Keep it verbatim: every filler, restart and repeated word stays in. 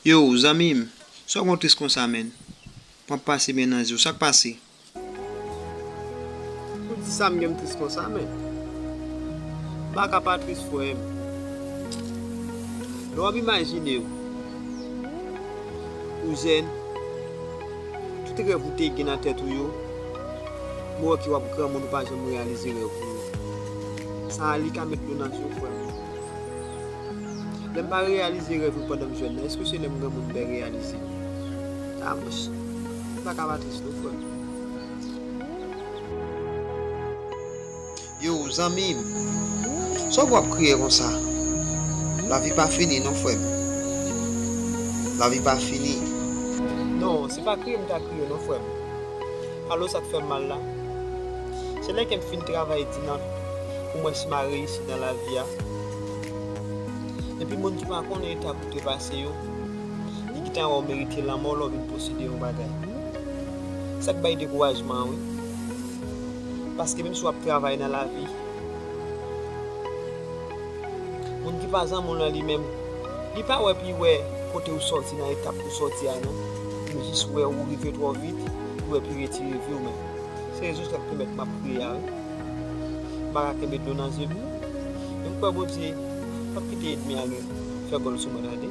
Yo, zanmi m, sa w gen w tris konsa, menn? M ap pase men nan zye w, sa k pase? Ou di sa m gen m tris konsa, menn? M pa ka pa tris, frè m. Lè w ap imajine w, ou jèn, tout rèv ou te gen nan tèt ou yo, m wè ke w ap granmoun, ou pa janm reyalize rèv ou yo. Sa a, li ka met dlo nan zye w, frè m. Lè m pa reyalize rèv mwen pandan m jèn nan, èske se lè m granmoun m pral reyalize? A, monchè, m pa ka pa tris non, frè m. Yo, zanmi m, sa w ap kriye konsa? Lavi pa fini non, frè m. Lavi pa fini. Non, se pa kriye m ta kriye non, frè m. Alò, sa k fè m mal la, se lè ke m fin travay di nan pou m wè si m a reyisi nan lavi a. Epi moun ki pa konnen etap ou te pase yo, li gentan wè w merite lanmò lè w vin posede yon bagay. Sa k bay dekourajman an, wi. Paske menm si w ap travay nan lavi, moun ki pa zanmi w lan li menm, li pa wè pi wè kote ou sòti nan etap ou sòti a non. Li jis wè ou rive twò vit, li wè pi retire vi w menm. Se rezon sa k pèmèt m ap kriye a, wi. M pa ka kenbe dlo nan zye m. Men m kwè Bondye p ap kite ènmi a gen fè gòl sou mwen tande.